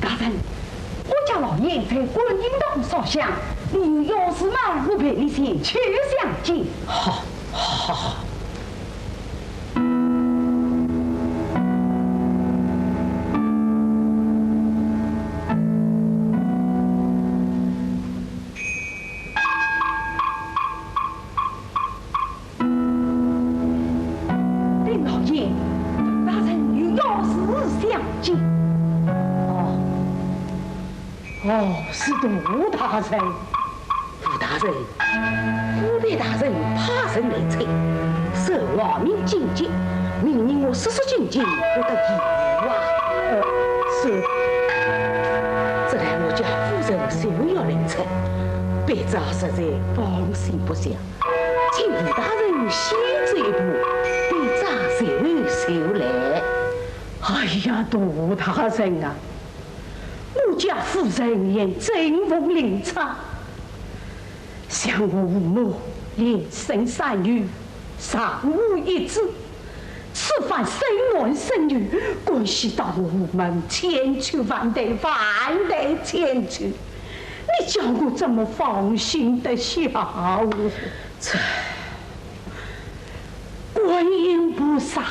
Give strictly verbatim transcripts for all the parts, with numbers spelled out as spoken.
大人，我家老爷在观音堂烧香，你有要事吗？我陪你前去相见。好，好，好。 禀老爷，大人有要事相见。哦，哦，是杜大人。杜大人，府台大人派人来催，说王明进京，命令我速速进京，不得延误啊。呃，是。这待我家夫人就要临出，卑职实在放心不下。 请杜大人先走一步，卑职随后就来。哎呀，杜大人啊，我家夫人现正逢临出，想我父母连生三女，尚无一子， 此番生男生女，关系到我们千秋万代，万代千秋，你叫我怎么放心得下？这，观音菩萨，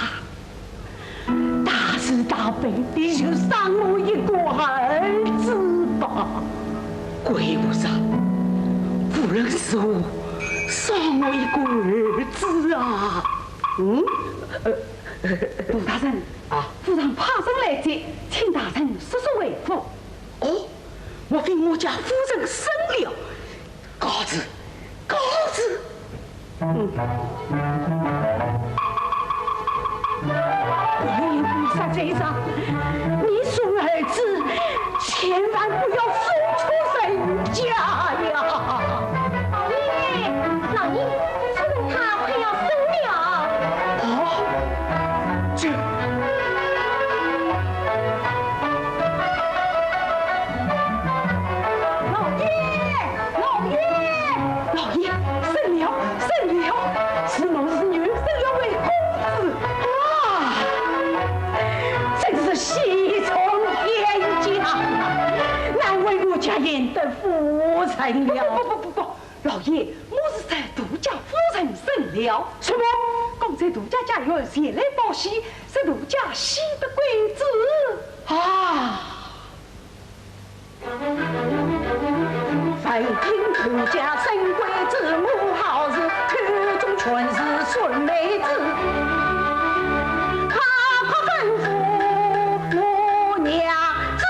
大慈大悲，你就赏我一个儿子吧。观音菩萨，无论如何，赏我一个儿子啊！嗯？呃， 杜大人，啊，府上派人来接，请大人速速回府。哦，莫非我家夫人生了？告辞，告辞。嗯。观音菩萨在上，你送儿子 千万不要送出人家呀！老爷，老爷，夫人她快要生了。哦，这，老爷，老爷，老爷，生了，生了，是男是女，生了位公子啊！真是喜从天降啊！难为我家贤德夫人了。不不不不不，老爷，我是说杜家夫人生了。什么？刚才杜家家眷前来报喜，说杜家喜得贵子。啊！闻听杜家生贵子，我好是口中全是酸梅子。 快快吩咐我娘子，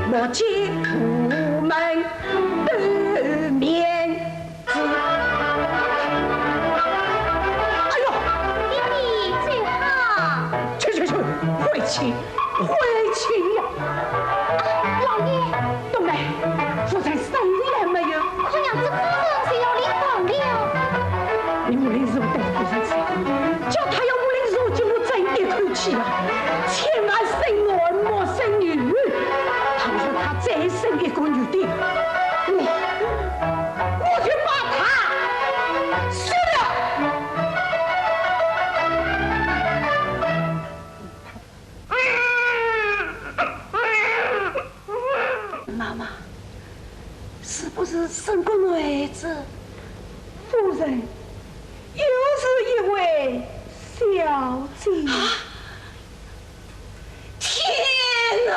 莫见我们对面子。哎呦！爹爹最好。去去去，晦气！ 晦气呀！啊，老爷。冬梅，夫人生了没有？看样子夫人是要临床了。你无论如何对夫人说，叫她要无论如何给我争一口气啊！千万生男莫生女，倘若她再生一个女的，我，我就把她休了。 妈妈，是不是生个男孩子？夫人，又是一位小姐。啊！天哪！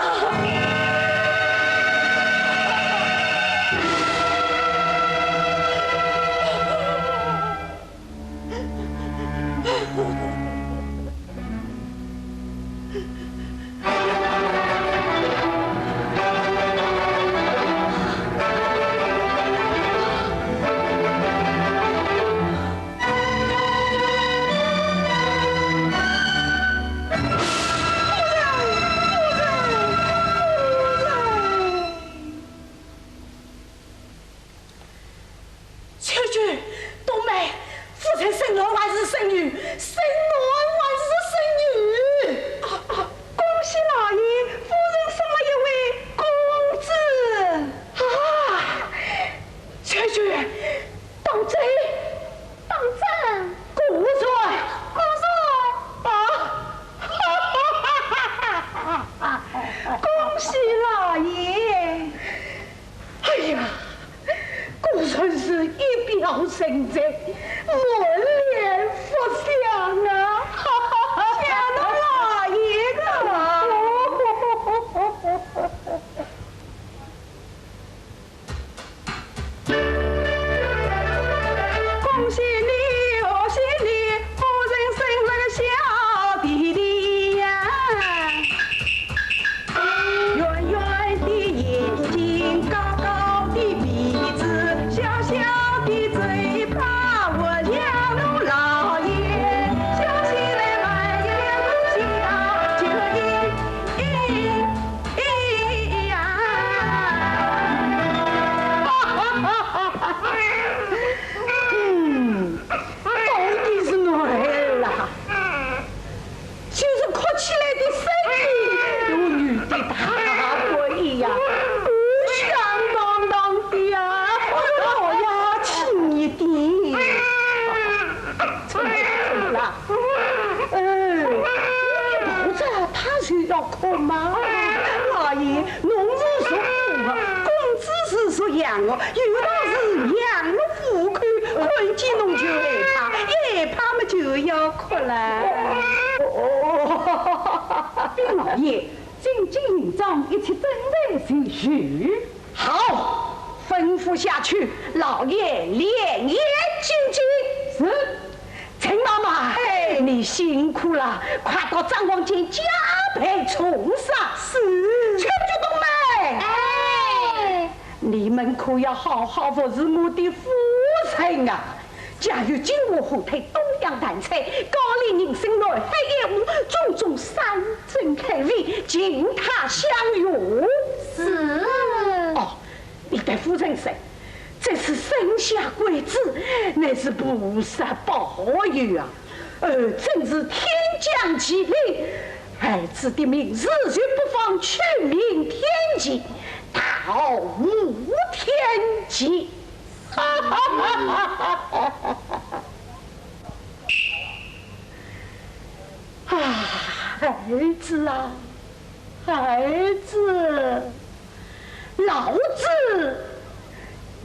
真正满脸福相啊！谢谢老爷啊！恭喜你，贺喜你，夫人生了个小弟弟呀！圆圆的眼睛，高高的鼻子，小小的嘴巴，我家老爷，小喜来买一个小酒杯。 哎呀，嗯，到底是男儿啦，就是哭起来的声音，有女的大过一样，响当当的呀。哎呦，老爷轻一点。怎么了？ 嗯，你抱着他就要哭吗？老爷，侬是属虎的，公子是属羊的，有道是羊入虎口，看见侬就害怕，一害怕么就要哭了。禀老爷，进京迎妆，一切准备就绪。 好，吩咐下去，老爷连夜进京。是。陈妈妈，哎，你辛苦了，快到账房间加倍重赏。是。全剧动门。哎。你们可要好好服侍我的夫人啊！ 假如金屋火腿、东阳弹彩、高丽人参、南海燕窝，种种山珍海味，尽他享用。是。哦，你对夫人说，这次生下贵子，乃是菩萨保佑啊！呃，真是天降奇灵，儿子的名字就不妨取名天奇，道无天奇。 啊，儿子啊，儿子，老子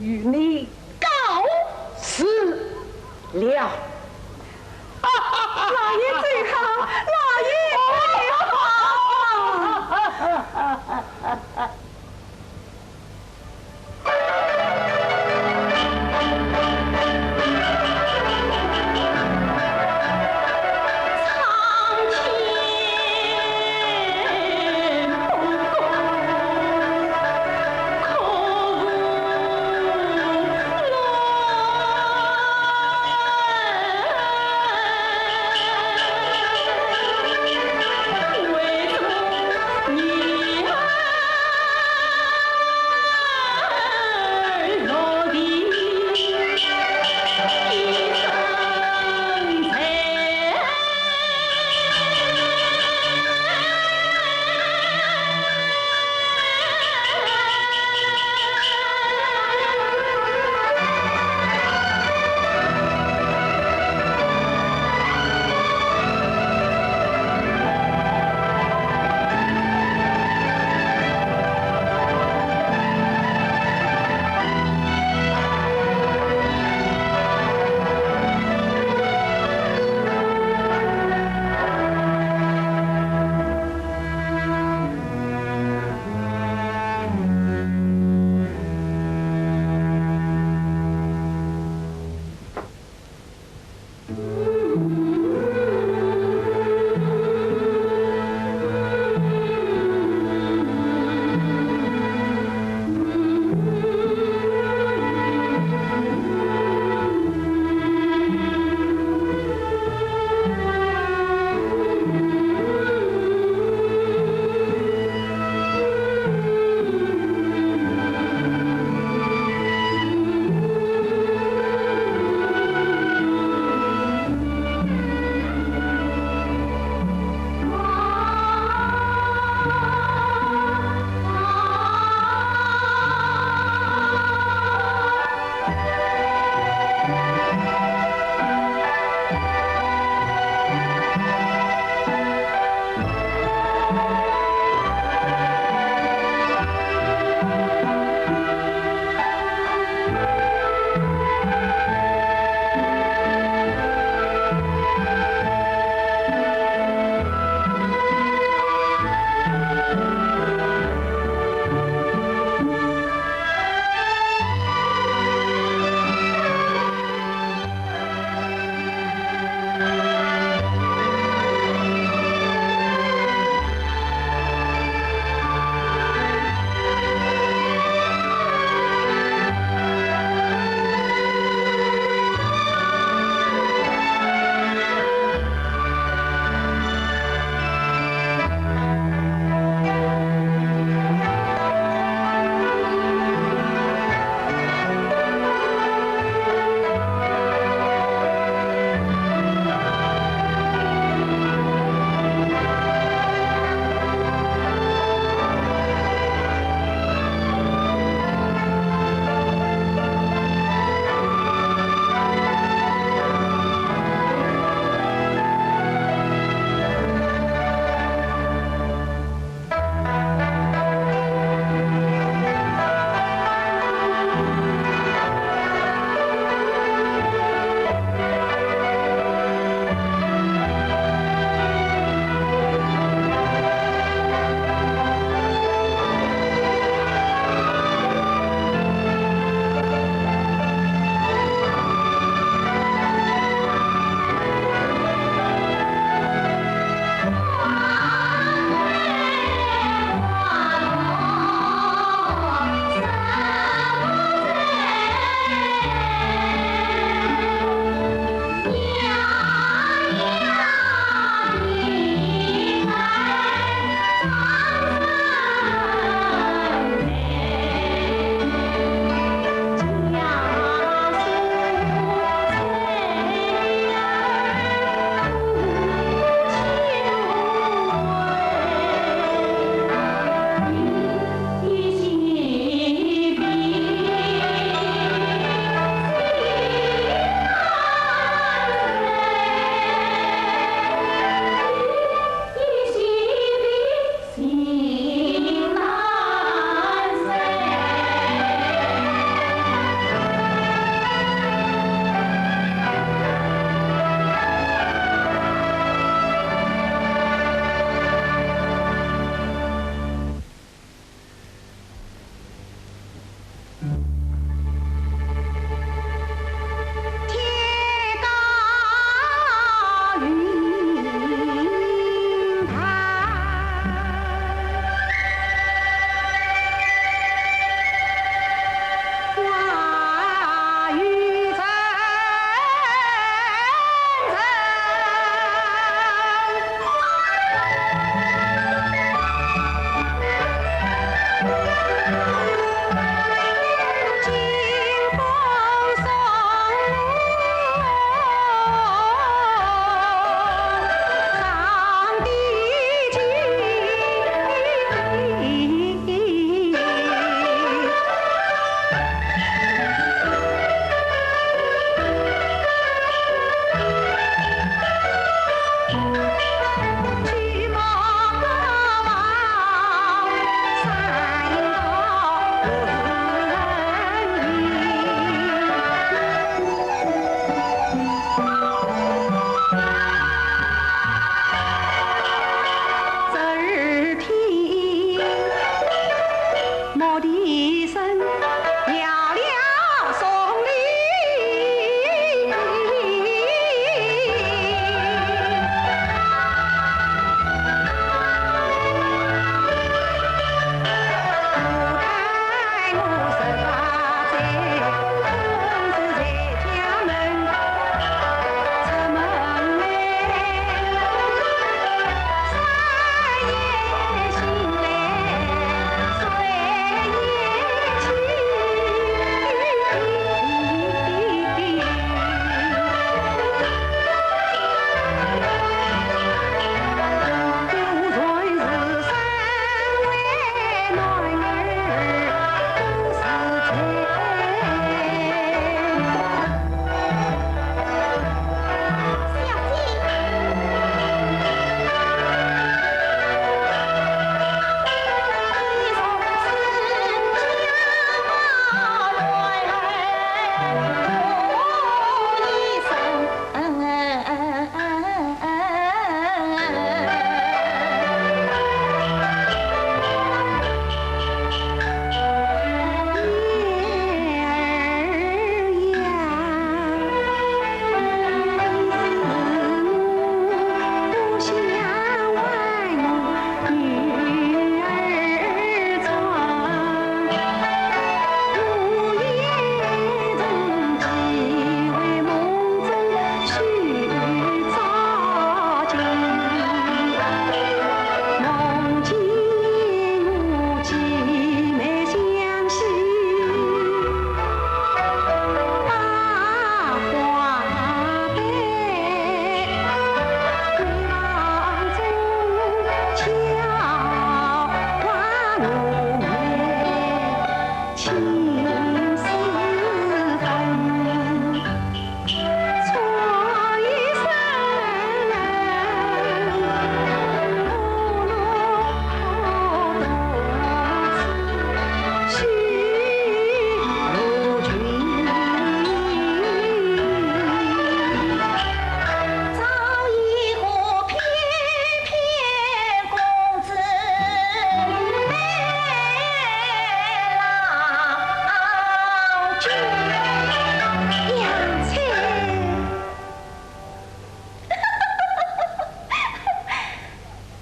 与你告辞了。老爷走好，老爷走好。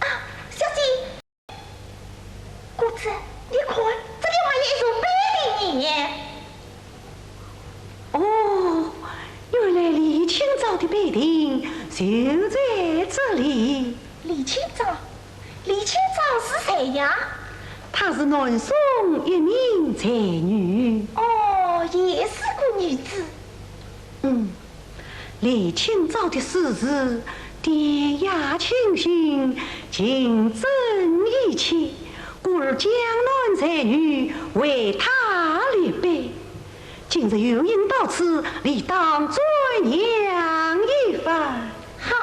啊，小姐，公子，你看，这里还有一座碑亭呢。哦，原来李清照的碑亭就在这里。李清照？李清照是谁呀？她是南宋一名才女。哦，也是个女子。嗯。 李清照的诗词典雅清新，情真意切，故而江南才女为她立碑。今日有幸到此，理当赞扬一番。好。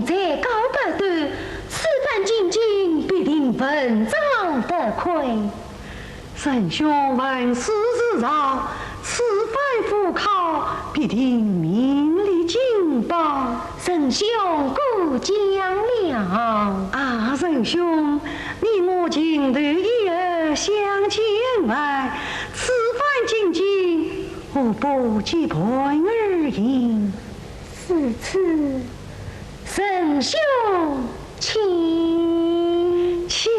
才高八斗，此番进京必定文章得魁。 仁兄文思如潮，此番赴考必定名列金榜。仁兄过奖了。啊，仁兄，你我情投意合，相见恩爱，此番进京，何不结伴而行？如此，仁兄请。请。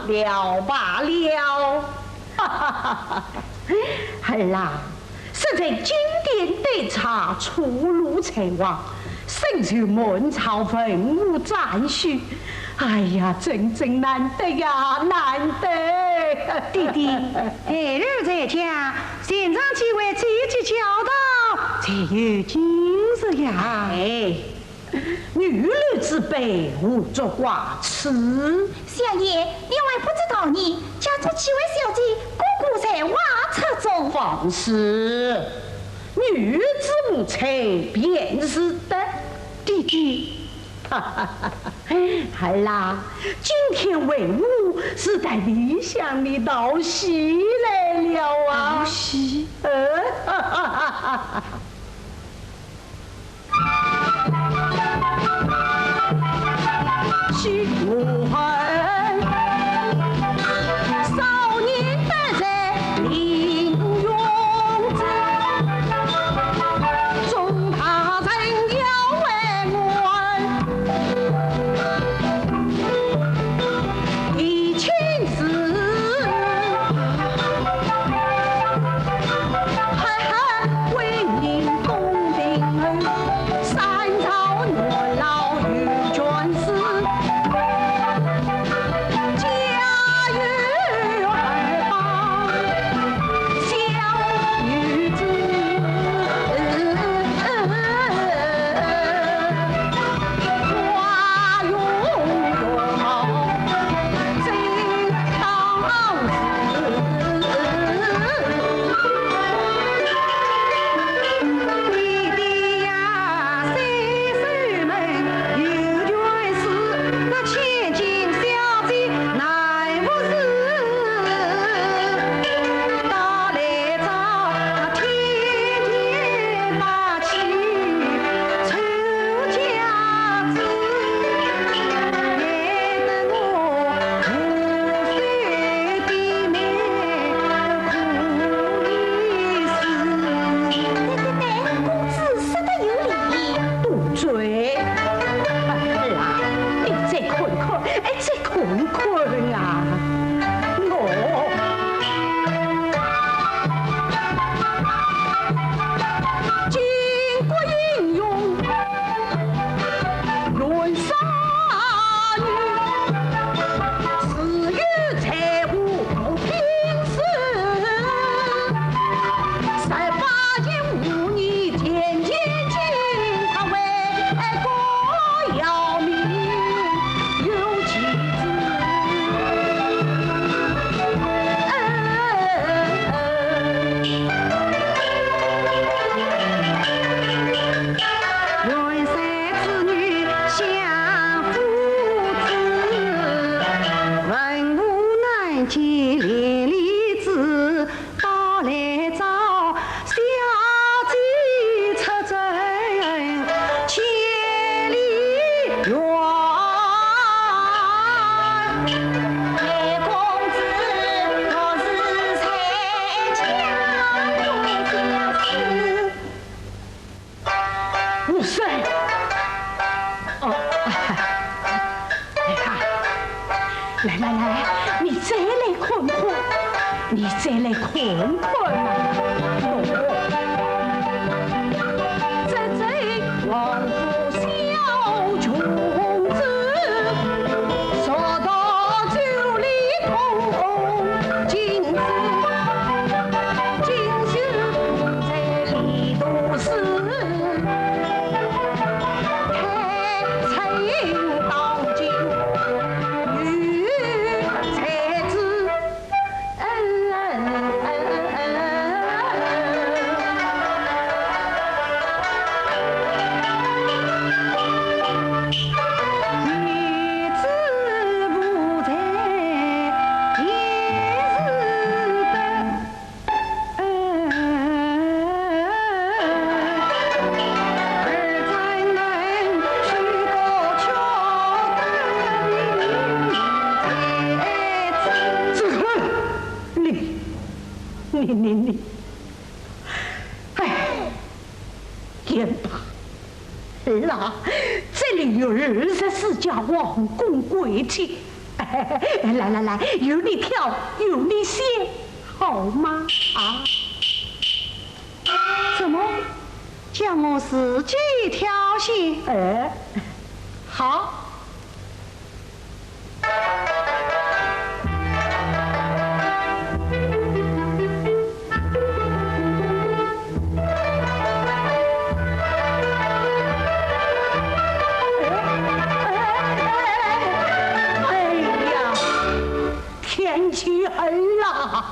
了罢了。哈哈哈哈！儿啊，身在金殿对茶，出入在外，深受满朝文武赞许。哎呀，真正难得呀，难得！爹爹，孩儿在家，全仗几位姐姐教导，才有今日呀。哎，女流之辈，何足挂齿。 小爷，你还不知道呢，家中几位小姐，个个才华出众。放肆！女子无才便是德。爹爹，哈哈哈哈，儿啊，今天为父是代你向你道喜来了啊。道喜？呃，哈哈哈哈哈。 对对对，公子说得有理。 对。儿啊，你再看看，哎，再看看啊！我，巾帼英雄，元帅女，自幼才华不平时，十八年 来来来，你再来看看，你再来看看嘛。你，你，你，你，哎，也罢，儿啊，这里有二十四家王公贵戚，哎，来来来，由你挑，由你选，好吗？啊？怎么？叫我自己挑选？哎，好。哎，哎，哎，哎，哎呀，天气冷了。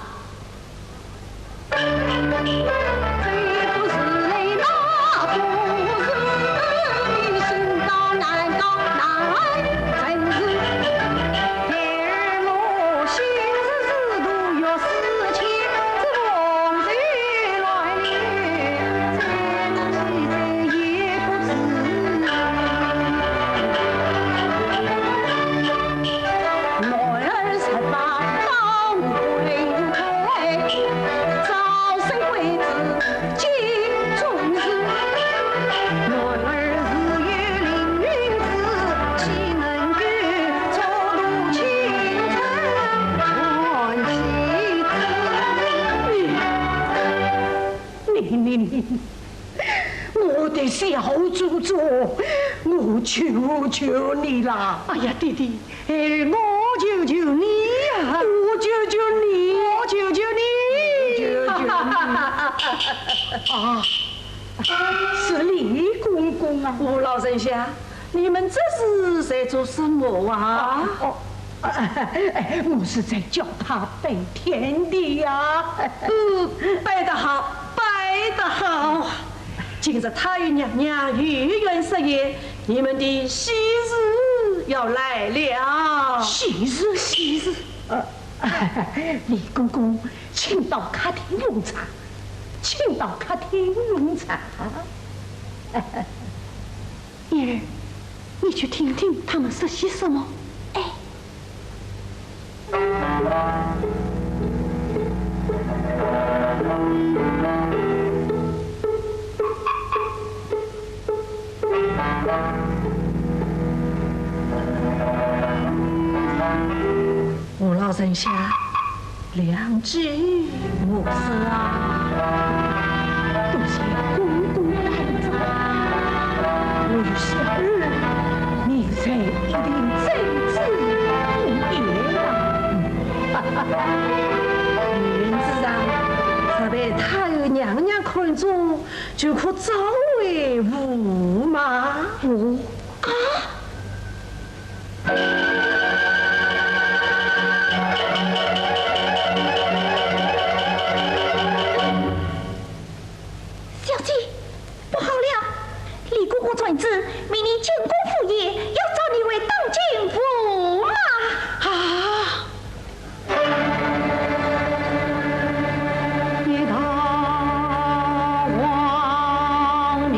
你，你，你，我的小祖宗，我求求你啦！哎呀，爹爹，哎，我求求你呀！我求求你！我求求你！求求你！啊，是李公公啊！吴老人家，你们这是在做什么啊？哦，哦，哎，我是在叫他拜天地呀。嗯，拜得好，拜得好。今日太后娘娘御苑设宴，你们的喜事要来了。喜事，喜事。呃，李公公，请到客厅用茶，请到客厅用茶。燕儿，你去听听他们说些什么。哎。 吴老人家，良计莫失啊！多谢公公关照，我与小儿，你才一定真知不言啊！嗯。 云子啊，若被太后娘娘看中，就可早为驸马。哦，啊！小姐，不好了！李公公传旨，命你进宫赴宴，要召你为当今驸马。啊！ 一道亡命。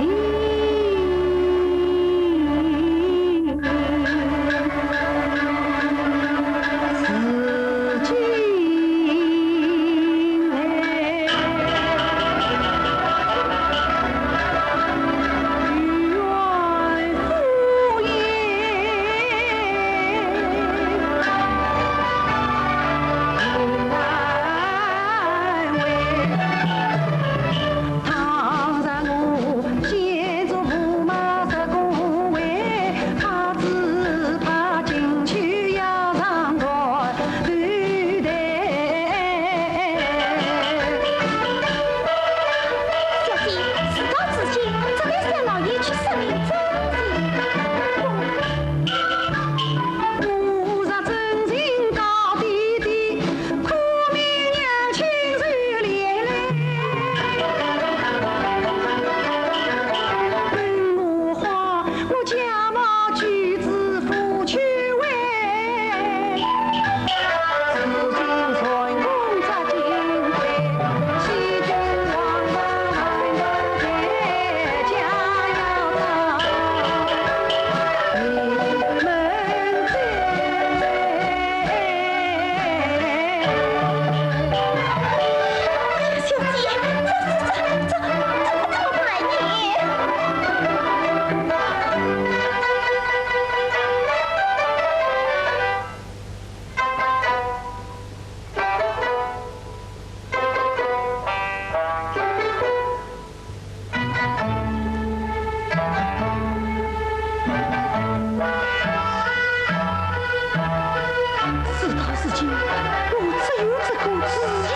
自己。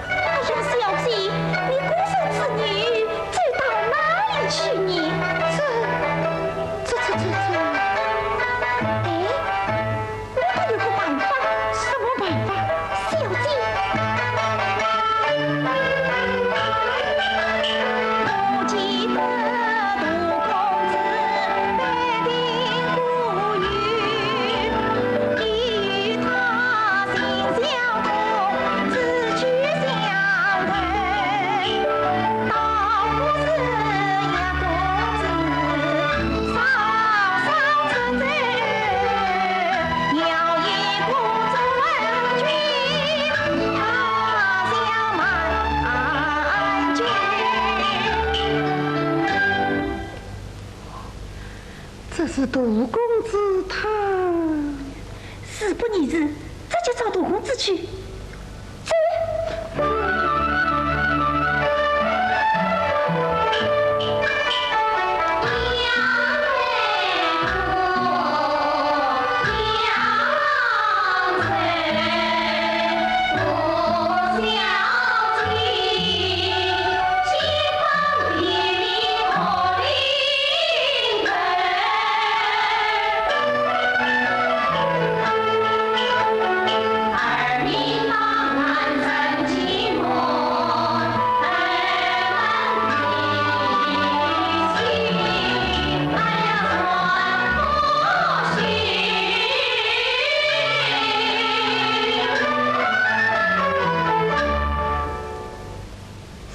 哎呀，小姐，你孤身之女，走到哪里去呢？这，这，这，这，这……哎，我倒有个办法。什么办法？小姐。这是杜公子他。事不宜迟，这就找杜公子去。走。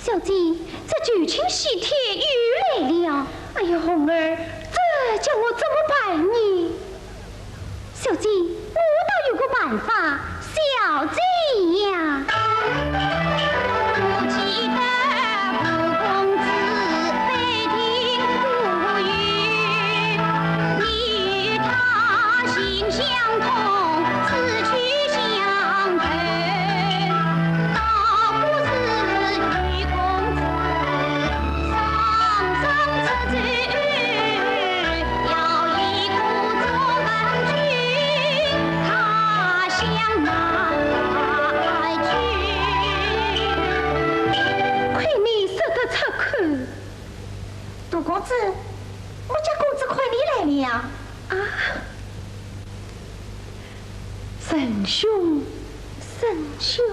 小姐，这九卿喜帖又来了。哎呀，红儿，这叫我怎么办呢？小姐，我倒有个办法。小姐呀。亏你说得出口。杜公子，我家公子看你来了。啊，沈兄，沈兄。